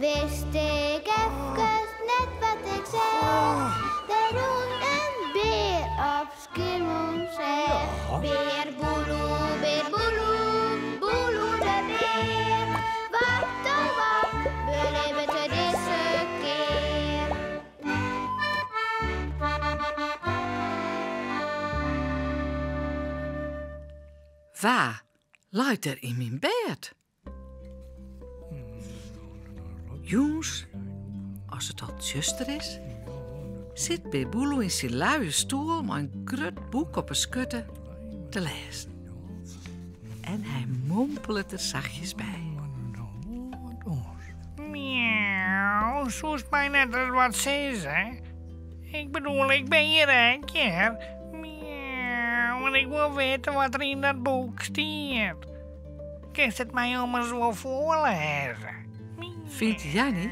Wist ik efkes net wat ik seach. Der rûn in bear op Skiermûntseach. Bear Boeloe, bear Boeloe, Boeloe de bear. Wat oh wat belibbet er dizze kear? Wa leit der yn myn bêd? Jûns, as it al tsjuster is, sit Bear Boeloe yn syn luie stoel mei in grut boek op 'e skurte te lêzen. En hy mompelet der sachtjes by. Miauw, soest my net ris wat sizze? Ik bedoel, ik bin hjir ek, hear. Miauw, en ik wol witte wat der yn dat boek stiet. Kinst it my ommers wol foarlêze? Fynt Janny,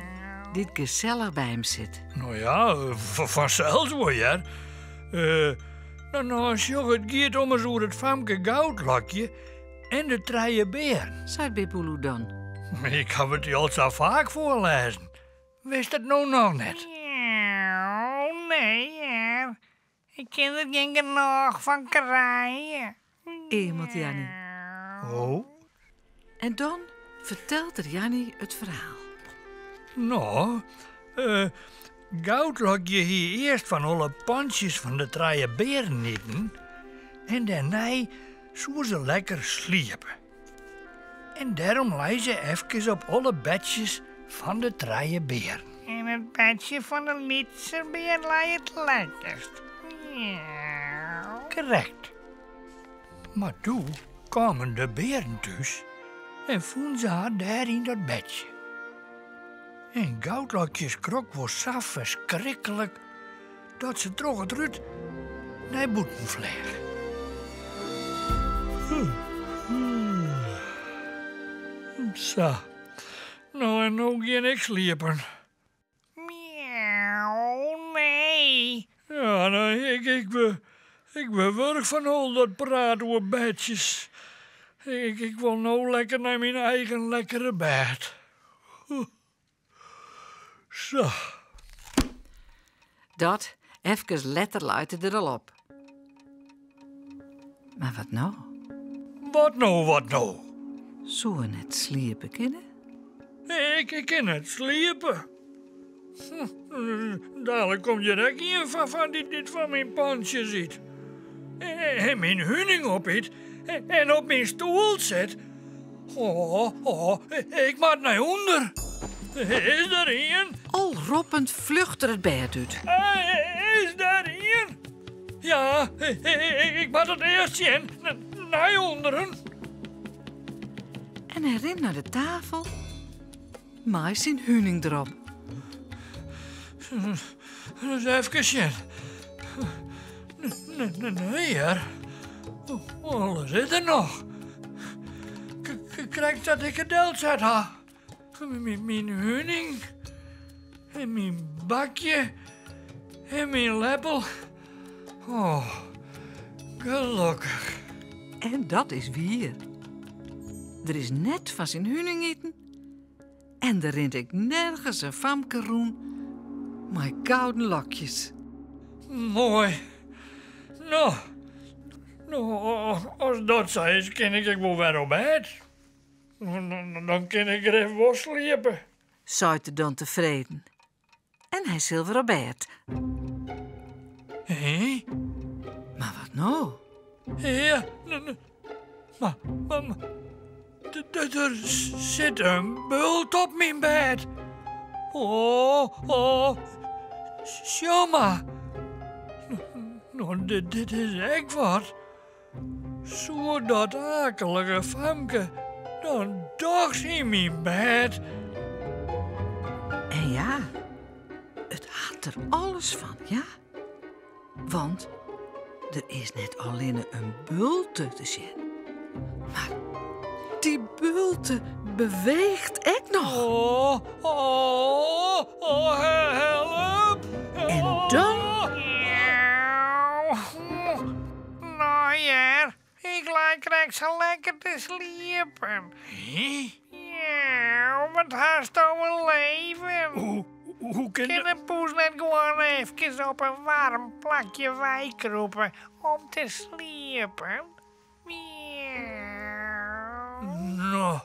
dy't gesellich by him sit. No ja, fansels wol, hear. No, no, sjoch, it giet ommers oer it famke Goudlokje en de trije bearen. Seit Bear Boeloe dan. Ik haw it dy al sa faak foarlêzen. Witst it no noch net? Miauw, nee hear. Ik kin der gjin genôch fan krije. Eamelt Janny. Oh? En dan fertelt er Janny it ferhaal. No, eh, Goudlokje hie earst fan alle pantsjes fan de trije bearen iten en dêrnei soe se lekker sliepe. En dêrom lei se efkes op alle bedsjes fan de trije bearen. En it bedsje fan de lytse bear lei it lekkerst. Miauw. Krekt. Mar doe kamen de bearen thús en fûnen se har dêr yn dat bedsje. En Goudlokje skrok wol sa ferskriklik dat se troch it rút nei bûten fleach. Sa, no en no gean ik sliepen. Miauw, nee. Ja, no, ik, ik, wurd, ik wurd wurch fan al dat praat oer bedsjes. Ik, ik wol no lekker nei myn eigen lekkere bêd. Sa. Dat, efkes letter leit er der al op. Mar wat no? Wat no, wat no? Soe er net sliepe kinne? Ik, ik kin net sliepe. Hm, dadelijk komt hjir ek ien fan, fan dy't dy't fan myn pantsjes yt. En myn huning opyt en op myn stoel sit. Oh, oh, ik moat nei ûnder. Is der ien? Al roppend fljocht er it bêd út. Is der ien? Ja, ik moat it earst sjen. Nei ûnderen. En hy rint nei de tafel mei syn huning derop. Ris efkes sjen. Nee hear. Alles is der noch. Krekt sa't ik it delset ha. Myn huning en myn bakje en myn leppel. Oh, gelokkich. En dat is wier. Der is net fan syn huning iten En der rint ek nergens in famke rûn mei gouden lokjes. Moai. No, no, as dat sa is, kin ik ek wol wer op bêd. Dan kin ik grif wol sliepe. Seit er dan tefreden. En hy sil wer op bêd. Hé? Mar wat no? Ja, mar, mar, der sit in bult op myn bêd. Oh, oh, sjoch mar. No, dit, dit is ek wat. Soe dat akelige famke dan dochs yn myn bêd? En ja, it hat der alles fan, ja. Want der is net allinne in bulte te sjen, mar dy bulte beweecht ek noch. Oh, oh, oh, help! En dan... No hear, ik lei krekt sa lekker te sliepen. Hé? Ja, Wat hasto in leven? Hoe, hoe kin Kin in poes net gewoan efkes op in waarm plakje weikrûpe om te sliepen? Miauw. No.